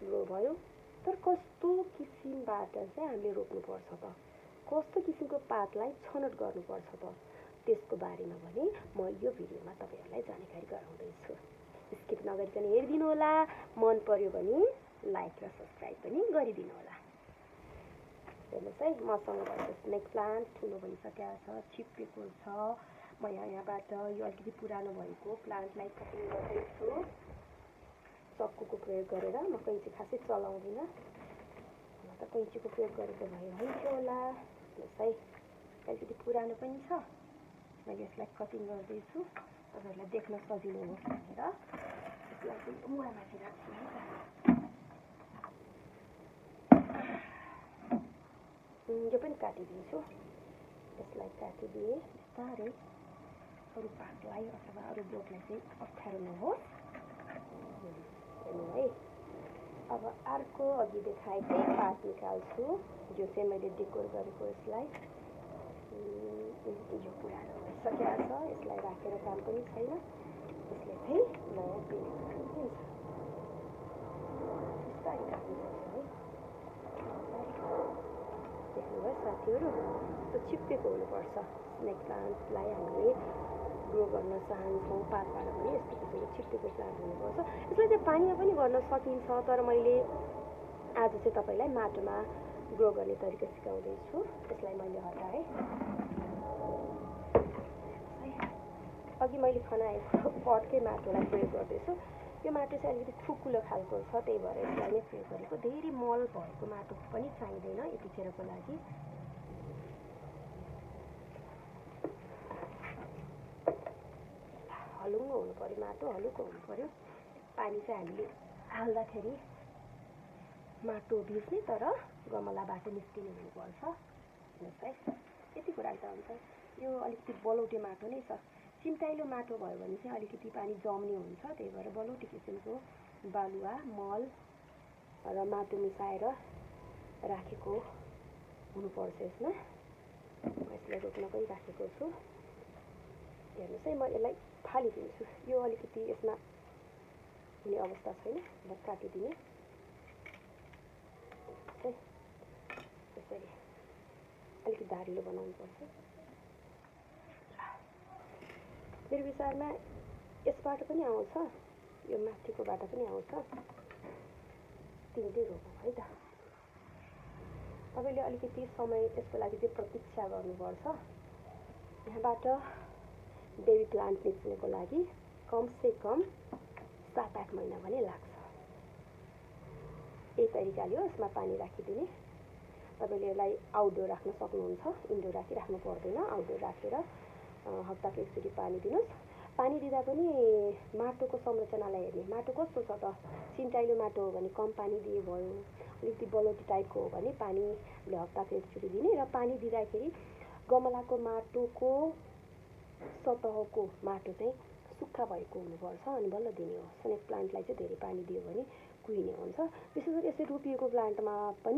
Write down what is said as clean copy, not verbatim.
Grow भयो। तर कस्तो किसिमबाट चाहिँ हामीले रोप्नुपर्छ त, कस्तो किसिमको पातलाई छनौट गर्नुपर्छ त, त्यसको बारेमा भने म यो भिडियोमा तपाईहरुलाई जानकारी गराउँदैछु। स्किप नगरिकन हेरिदिनु होला। मन पर्यो भने लाइक र सब्स्क्राइब पनि गरिदिनु होला। हेर्नुस् है, मसँग भएको स्नेक प्लान्ट ठुलो भइसकेको छ, छिप्पेको छ। म यहाँबाट यो अलिकति पुरानो भएको प्लान्टलाई कटिङ गर्दैछु चक्कुको प्रयोग गरेर। म कैँची खासै चलाउँदिनँ, त कैँचीको प्रयोग गरेको भए हुन्थ्यो होला। हेर्नुस् है, अलिकति पुरानो पनि छ। म यसलाई कटिङ गर्दैछु तपाईहरुलाई देख्न सजिलो होस् भनेर। यसलाई चाहिँ मुहामाथि राख्छु है त। यो पनि काटिदिन्छु। यसलाई काटिदिए बिस्तारै अरू पातलाई अथवा अरू बोटलाई चाहिँ अप्ठ्यारो नहोस्। हेर्नु है, अब अर्को अघि देखाएकै पात निकाल्छु, जो चाहिँ मैले डेकोर गरेको। यसलाई यो पुरानो भइसकेको छ, यसलाई राखेर काम पनि छैन। यसले चाहिँ नयाँ बिउँ दिन्छ। बिस्तारै राख्नुपर्छ है। देख्नुभयो साथीहरू, यस्तो छिप्पेको हुनुपर्छ। स्नेक प्लान्टलाई हामीले ग्रो गर्न चाहन्छौँ पातबाट पनि यस्तो किसिमको छिप्पेको प्लान्ट हुनुपर्छ। यसलाई चाहिँ पानीमा पनि गर्न सकिन्छ, तर मैले आज चाहिँ तपाईलाई माटोमा ग्रो गर्ने तरिका सिकाउँदैछु। यसलाई मैले हटाएँ। अघि मैले खनाएको पटकै माटोलाई प्रयोग गर्दैछु। यो माटो चाहिँ अलिकति ठुकुलो खालको छ, त्यही भएर यसलाई नै प्रयोग गरेको। धेरै मल भएको माटो पनि चाहिँदैन यतिखेरको लागि। हलुङ्गो हुनु पर्यो माटो, हलुको हुनु पर्यो। पानी चाहिँ हामीले हाल्दाखेरि माटो भिज्ने तर गमलाबाट निस्किने हुनुपर्छ। हेर्नुहोस् है, यतिको राख्दा हुन्छ। यो अलिकति बलौटे माटो नै छ। सिम्टाइलो माटो भयो भने चाहिँ अलिकति पानी जम्ने हुन्छ, त्यही भएर बलौटे किसिमको बालुवा, मल र माटो मिसाएर राखेको हुनुपर्छ यसमा। म यसलाई रोप्नकै राखेको छु। हेर्नुहोस् है, म यसलाई फालिदिन्छु। यो अलिकति यसमा हुने अवस्था छैन, म काटिदिने। यसरी अलिकति धारिलो बनाउनुपर्छ। मेरो विचारमा यसबाट पनि आउँछ, यो माथिकोबाट पनि आउँछ। तिनटै रोपौँ है त। तपाईले अलिकति समय त्यसको लागि चाहिँ प्रतीक्षा गर्नुपर्छ। यहाँबाट बेबी प्लान्ट निस्कनको लागि कमसे कम 7-8 महिना भने लाग्छ। यही तरिकाले हो, यसमा पानी राखिदिने। तपाईले यसलाई आउटडोर राख्न सक्नुहुन्छ, इन्डोर राख्नु पर्दैन। आउटडोर राखेर हप्ताको एकचोटि पानी दिनुहोस्। पानी दिँदा पनि माटोको संरचनालाई हेर्ने। माटो कस्तो छ त, सिन्टाइलो माटो हो भने कम पानी दिए भयो, अलिकति बलौटी टाइपको हो भने पानीले हप्ताको एकचोटि दिने। र पानी दिँदाखेरि गमलाको माटोको सतहको माटो चाहिँ सुक्खा भएको हुनुपर्छ, अनि बल्ल दिने हो। स्नेक प्लान्टलाई चाहिँ धेरै पानी दियो भने कुहिने हुन्छ। विशेष गरी यसरी रोपिएको प्लान्टमा पनि